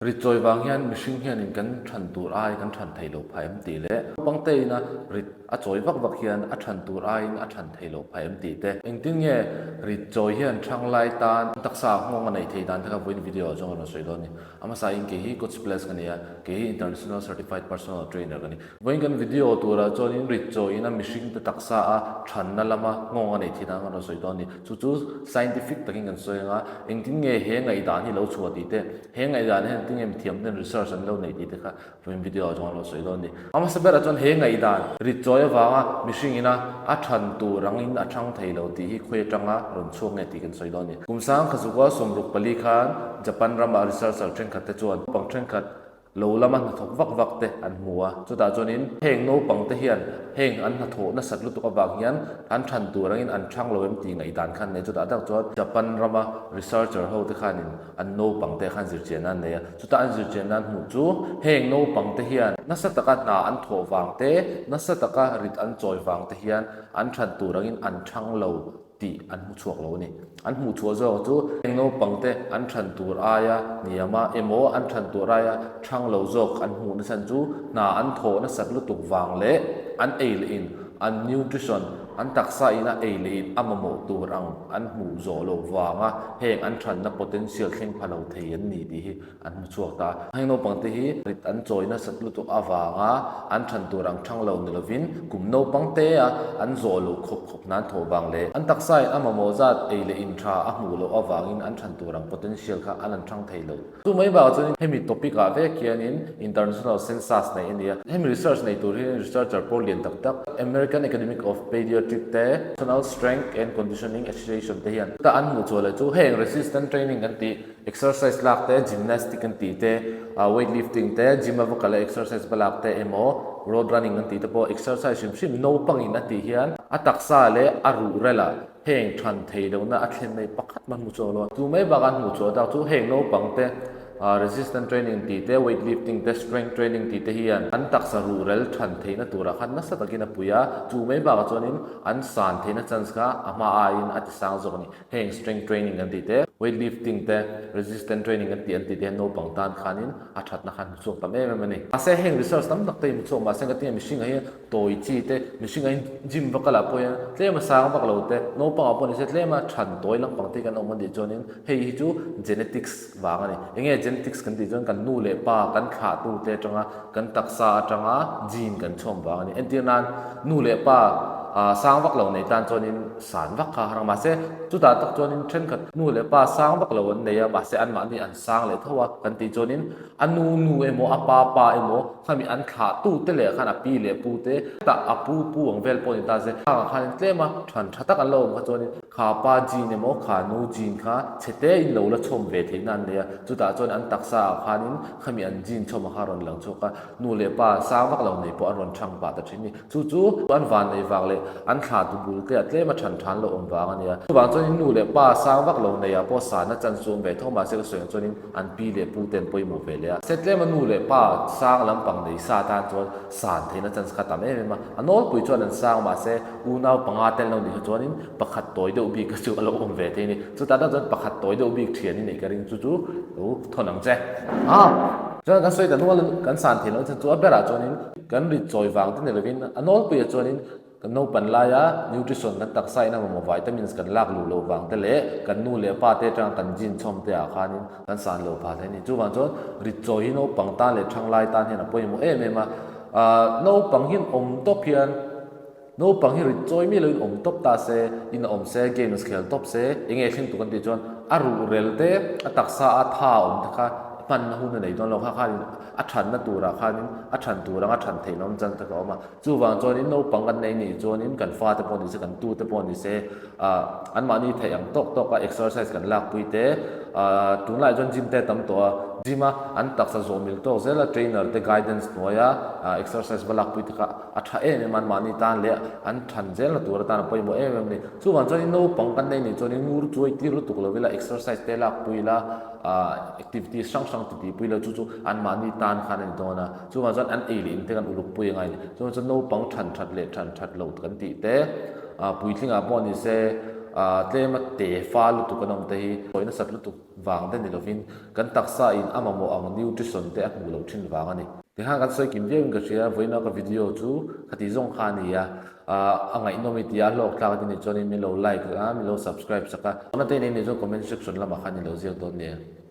Rit chawi vang hian mihring hianin kan than tur ai kan than thei lo phah em tih leh naupang te ina rit a chawi vak vak hian a than tur aiin a than thei lo phah em tih te. Engtin nge rit chawi hian thang lai tan taksa nghawng a neih theih dan te kha vawiin video ah chuan ka rawn sawi dawn a ni. A hmasa in kei hi Coach Splash ka ni a, kei hi International Certified Personal Trainer ka ni. Vawiin kan video turah chuanin rit chawiin a mihring te taksa a thanna lama nghawng a neih theih dan kan rawn sawi dawn a ni. Chu chu scientific takin kan sawi ang a, engtin nge he ngaihdan hi lo chhuah tih te, he ngaihdan hian engtin nge mithiam ten research an lo neih tih te kha vawiin video ah chuan kan rawn sawi dawn a ni. A hmasa berah chuan he ngaihdan rit chawi avanga mihring ina a than tur angin a thang thei lo tih hi khawi atanga rawn chhuak nge tih kan sawi dawn a ni. Kum sang khazuka 64 khan Japan rama researcher thenkhat te chuan naupang thenkhat Lo lama hnathawk vak vak te an hmu a, chutah chuanin heng naupang te hian heng an hnathawh nasat lutuk avang hian an than tur angin an thang lo em tih ngaihdan khan nei. Chutah tak chuan Japan rama researcher ho te khanin an naupang te khan zirchian an nei a, chutah an zirchian an hmuh chu heng naupang te hian nasa taka hna an thawh vang te, nasa taka rit an chawi vang te hian an than tur angin an thang lo tih an hmu chhuak lo a ni. An hmuh chhuah zawk chu heng naupang te an than tur aia hniam a emaw an than tur aia thang lo zawk an hmuh nachhan chu hna an thawh nasat lutuk vang leh an ei leh in an nutrition an taksa in a ei leh in a mamawh tur ang an hmuh zawh loh vanga heng an thanna potential thleng pha lo thei an ni tih hi an hmu chhuak ta. Heng naupang te hi rit an chawi nasat lutuk avanga an than tur ang thang lo ni lovin kum naupang te a an zawh loh khawp khawp nan thawh vang leh an taksa in a mamawh zat ei leh in tha a hmuh loh avangin an than tur ang potential kha an an thang thei lo. Chu mai bakah chuanin hemi topic ah vek hianin international census neih a ni a, hemi research nei tur hian researcher pawh lian tak tak American Academic of Pediatric te, National Strength and Conditioning Association te hian ta an hmuh chhuah leh chu heng resistant training kan tih Exercise lak te, gymnastic an tih te, weight lifting te, gym a va kal a exercise va lak te emaw road running an tih te pawh exercise hrim hrim naupangin a tih hian a taksa leh a ruhrel ah heng than thei lohna a thlen mai pakhat mah hmu chhuak lo a. Chu mai bakah an hmuh chhuah tak chu heng naupang te resistance training tih te, weight lifting te, strength training tih te hian an taksa ruhrel than theihna turah khan nasa takin a pui a, chu mai bakah chuanin an san theihna chance kha a hma aiin a ti sang zawk a ni. Heng strength training kan tih te, weight lifting te, resistance training kan tih an tih te hian naupang tan khanin a thatna khan hmuchhuak tam em em a ni. Mahse heng research tam tak te hi hmuchhuak mahse ka tinge mihring ah hian tawi chi te, mihring ah hian gym va kal ah pawh hian tlem a sang vak lo te, naupang ah pawh nise tlem a than tawi lampang te hi kan awm a nih chuanin hei hi chu genetics vang a ni. Enge genetics kan tih chuan kan nu leh pa kan thlahtu te atanga kan taksa atanga gene kan chhawm vang a ni. Entir nan nu leh pa sang vak lo nei tan chuanin san vak kha a rang mahse chutah tak chuanin thenkhat nu leh pa sang vak lo an nei a mahse anmahni an sang leh tho a kan tih chuanin a nu nu emaw a pa pa emaw khami an thlah tu te leh khan a pi leh pu te tah a pu pu ang vel pawh ni ta se khangah khanin tlem a than tha tak an lo awm kha chuanin kha pa gene emaw kha nu gene kha chhe te in lo la chhawm ve theihna an nei a chutah chuan an taksa ah khanin khami an gene chhawm a kha a rawn lang chhuak a nu leh pa sang vak lo nei pawh an rawn thang pah ta thin a ni. Chu chu an van nei vang leh an thla tu bul te ah tlem a than than lo awm vang a nia. Chuvang chuanin nu leh pa sang vak lo nei ah pawh sana chan chu awm ve tho mahse ka sawi ang chuanin an pi leh pu te an pawimawh ve leh a. Se tlem a nu leh pa sang lampang nei sa tan chuan san theihna chance kha tam em em a. A nawlpui chuan an sang mahse unau panga tel lo nih kha chuanin pakhat tawi deuh bik kha chu a lo awm ve thei a ni. Chutah tak chuan pakhat tawi deuh bik thian i neih ka ring chu chu lo thawn ang che. Chuan kan sawi ta nual kan san theih loh chan chu a berah chuanin Kan rit chawi vang te ni lovin a nawlpuiah chuanin kan naupan laia nutrition kan taksa in a mamawh vitamins kan lak luh loh vang te leh kan nu leh pa te atanga kan gene chhawm te ah khanin kan san loh phah thei a ni. Chuvang chuan rit chawi hi naupang tan leh thanglai tan hian a pawimawh em em a. Naupang hi an awm tawp hian naupang hi rit chawi miah loin awm tawp ta se, in a awm se, games khel tawp se, eng nge thleng tur kan tih chuan a ruhrel te, a taksa a tha awm te kha hmanna hun a nei dawn lo kha khanin a thanna turah khanin a than tur anga than theih lawm chan tak a awm a. Chuvang chuanin naupang kan nei nih chuanin kan fate pawh ni se, kan tute pawh ni se, ah anmahni theih ang tawk tawka exercise kan lakpui te, ah tunlaiah chuan gym te a tam tawh a, gym a an taksa zawh mil tawk zel a trainer te guidance hnuaia exercise va lakpui te kha a tha em em a, anmahni tan leh an than zelna tur atan a pawimawh em em a ni. Chuvang chuanin naupang kan nei nih chuanin ngur chuai tir lutuk lo ila exercise te lakpui ila, ah activities hrang hrang ti tihpui lo chu chu anmahni tan khan a ni dawn a, chuvang chuan an ei leh in te kan uluk pui angai a ni. Chuvang chuan naupang than that leh than that loh kan tih te ah puitlingah pawh ni se. Tlema te fa lutuk an awm te hi chawi nasat lutuk vang te ni lovin kan taksa in a mamawh ang nutrition te a hmuh loh thin vang a ni. Tikhan kan sawi kim viau in ka hria, vawiina ka video chu khati zawng kha a ni a, a ngaihnawm i tia hlawk thlak a ti nih chuanin min lo like a, min lo subscribe sak a. Tuna te nei nih chuan comment section lamah khan i lo ziak dawn nia.